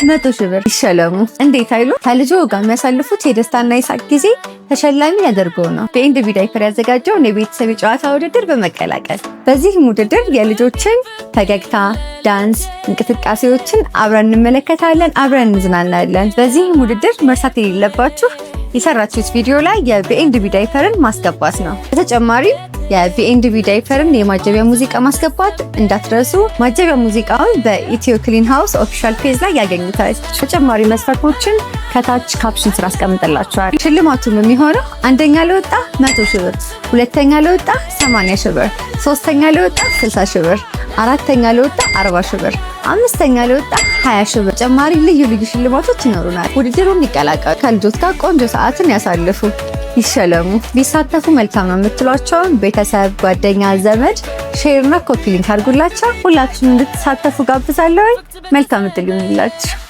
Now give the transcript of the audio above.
100,000 ብር ይሸለሙ። እንዴት አይሉ? ከልጆ ጋር የሚያሳልፉት የደስታና የሳቅ ጊዜ ተሸላሚ ያደርገው ነው። ቢኤንድቢ ዳይፐር ያዘጋጀውን የቤተሰብ የጨዋታ ውድድር በመቀላቀል፣ በዚህም ውድድር የልጆችን ፈገግታ፣ ዳንስ፣ እንቅስቃሴዎችን አብረን እንመለከታለን፣ አብረን እንዝናናለን። በዚህም ውድድር መርሳት የሌለባችሁ የሰራችሁት ቪዲዮ ላይ የቢኤንድቢ ዳይፐርን ማስገባት ነው። በተጨማሪም የቢኤንድቢ ዳይፐርን የማጀቢያ ሙዚቃ ማስገባት እንዳትረሱ። ማጀቢያ ሙዚቃውን በኢትዮ ክሊን ሃውስ official page ላይ ያገኙታል። ተጨማሪ መስፈርቶችን ከታች caption ስር አስቀምጥላችኋል። ሽልማቱም የሚሆነው አንደኛ ለወጣ 100,000 ብር፣ ሁለተኛ ለወጣ 80,000 ብር፣ ሶስተኛ ለወጣ 60,000 ብር፣ አራተኛ ለወጣ 40,000 ብር፣ አምስተኛ ለወጣ 20,000 ብር። ተጨማሪ ልዩ ልዩ ሽልማቶች ይኖሩናል። ውድድሩን ይቀላቀሉ። ከልጆት ጋር ቆንጆ ሰዓትን ያሳልፉ፣ ይሸለሙ። ቢሳተፉ መልካም ነው የምትሏቸውን ቤተሰብ፣ ጓደኛ፣ ዘመድ share እና copy link አድርጉላቸው። ሁላችሁም እንድትሳተፉ ጋብዛለሁ። መልካም እድል ይሁንላችሁ።